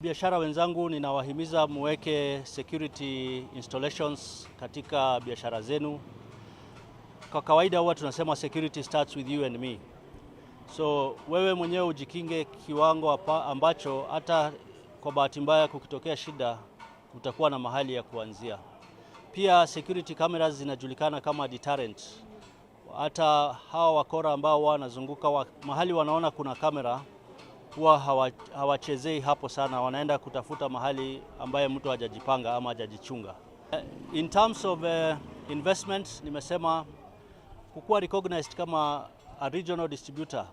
Biashara wenzangu, ninawahimiza muweke security installations katika biashara zenu. Kwa kawaida huwa tunasema security starts with you and me. So wewe mwenyewe ujikinge kiwango ambacho hata kwa bahati mbaya kukitokea shida utakuwa na mahali ya kuanzia. Pia security cameras zinajulikana kama deterrent. Hata hawa wakora ambao wanazunguka mahali wanaona kuna kamera huwa hawachezei hapo sana, wanaenda kutafuta mahali ambaye mtu hajajipanga ama hajajichunga. In terms of investment, nimesema kukuwa recognized kama a regional distributor,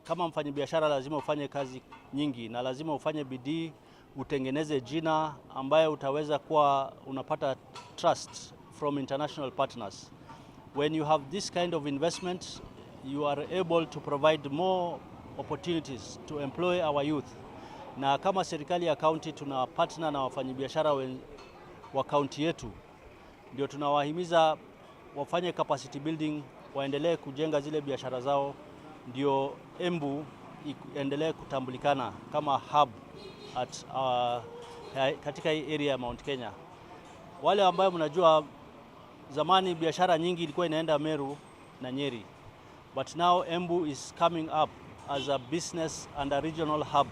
kama mfanyabiashara lazima ufanye kazi nyingi na lazima ufanye bidii, utengeneze jina ambaye utaweza kuwa unapata trust from international partners. When you have this kind of investment, you are able to provide more opportunities to employ our youth. Na kama serikali ya county tuna partner na wafanyabiashara wa county yetu, ndio tunawahimiza wafanye capacity building, waendelee kujenga zile biashara zao, ndio Embu iendelee kutambulikana kama hub katika hii area ya Mount Kenya. Wale ambao mnajua zamani biashara nyingi ilikuwa inaenda Meru na Nyeri, but now Embu is coming up as a business and a regional hub.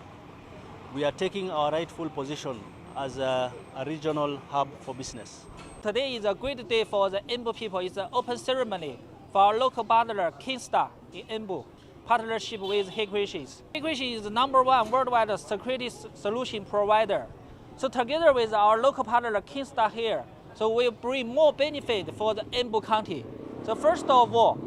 We are taking our rightful position as a regional hub for business. Today is a great day for the Embu people. It's an open ceremony for our local partner, Kenstar in Embu, partnership with Hikvision. Hikvision is the #1 worldwide security solution provider. So together with our local partner, Kenstar here, so we bring more benefit for the Embu County. So first of all,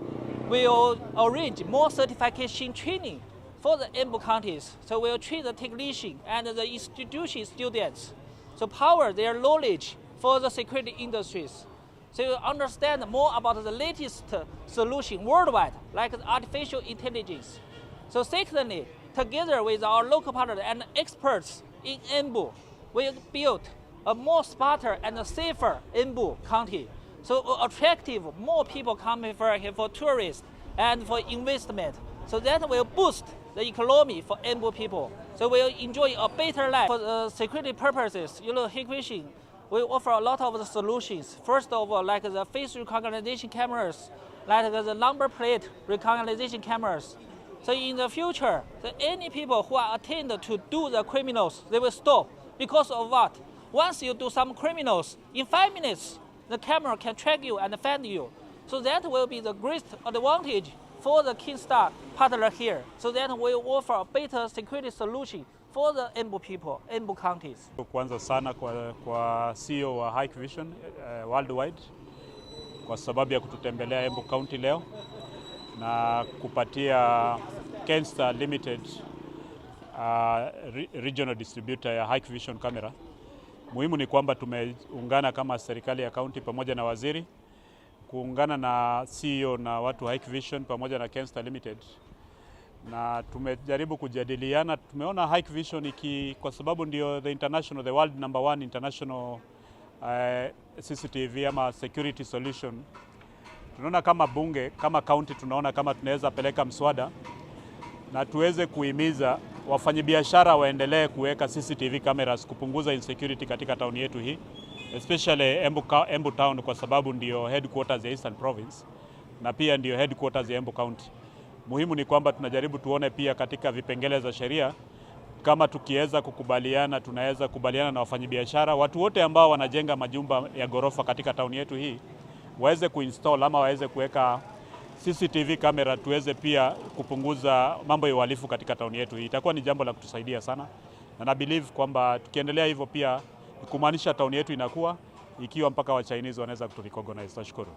we'll arrange more certification training for the Embu counties. So we'll train the technician and the institution students to power their knowledge for the security industries. So you understand more about the latest solution worldwide, like artificial intelligence. So secondly, together with our local partners and experts in Embu, we built a more smarter and safer Embu County. So attractive, more people coming for tourists and for investment. So that will boost the economy for Embu people. So we'll enjoy a better life. For the security purposes, Hikvision, we offer a lot of the solutions. First of all, like the face recognition cameras, like the number plate recognition cameras. So in the future, any people who are attend to do the criminals, they will stop. Because of what? Once you do some criminals, in 5 minutes, the camera can track you and find you. So that will be the great advantage for the Kenstar partner here. So that we offer a better security solution for the Embu people, Embu counties. Kwanza sana kwa CEO wa Hikvision worldwide kwa sababu ya kututembelea Embu County leo na kupatia Kenstar Limited regional distributor ya Hikvision camera. Muhimu ni kwamba tumeungana kama serikali ya county pamoja na waziri kuungana na CEO na watu wa Hikvision pamoja na Kenstar Limited, na tumejaribu kujadiliana. Tumeona Hikvision kwa sababu ndio the world number 1 international CCTV ama security solution. Tunaona kama bunge, kama county, tunaona kama tunaweza peleka mswada na tuweze kuhimiza wafanyabiashara waendelee kuweka CCTV cameras kupunguza insecurity katika town yetu hii, especially Embu town, kwa sababu ndio headquarters ya Eastern Province na pia ndio headquarters ya Embu County. Muhimu ni kwamba tunajaribu tuone pia katika vipengele za sheria kama tukiweza kukubaliana, tunaweza kubaliana na wafanyabiashara, watu wote ambao wanajenga majumba ya ghorofa katika town yetu hii waweze kuinstall ama waweze kuweka CCTV camera, tuweze pia kupunguza mambo ya uhalifu katika town yetu hii. Itakuwa ni jambo la kutusaidia sana, na believe kwamba tukiendelea hivyo pia kumaanisha town yetu inakuwa ikiwa mpaka wa Chinese wanaweza kuturecognize. Tashukuru.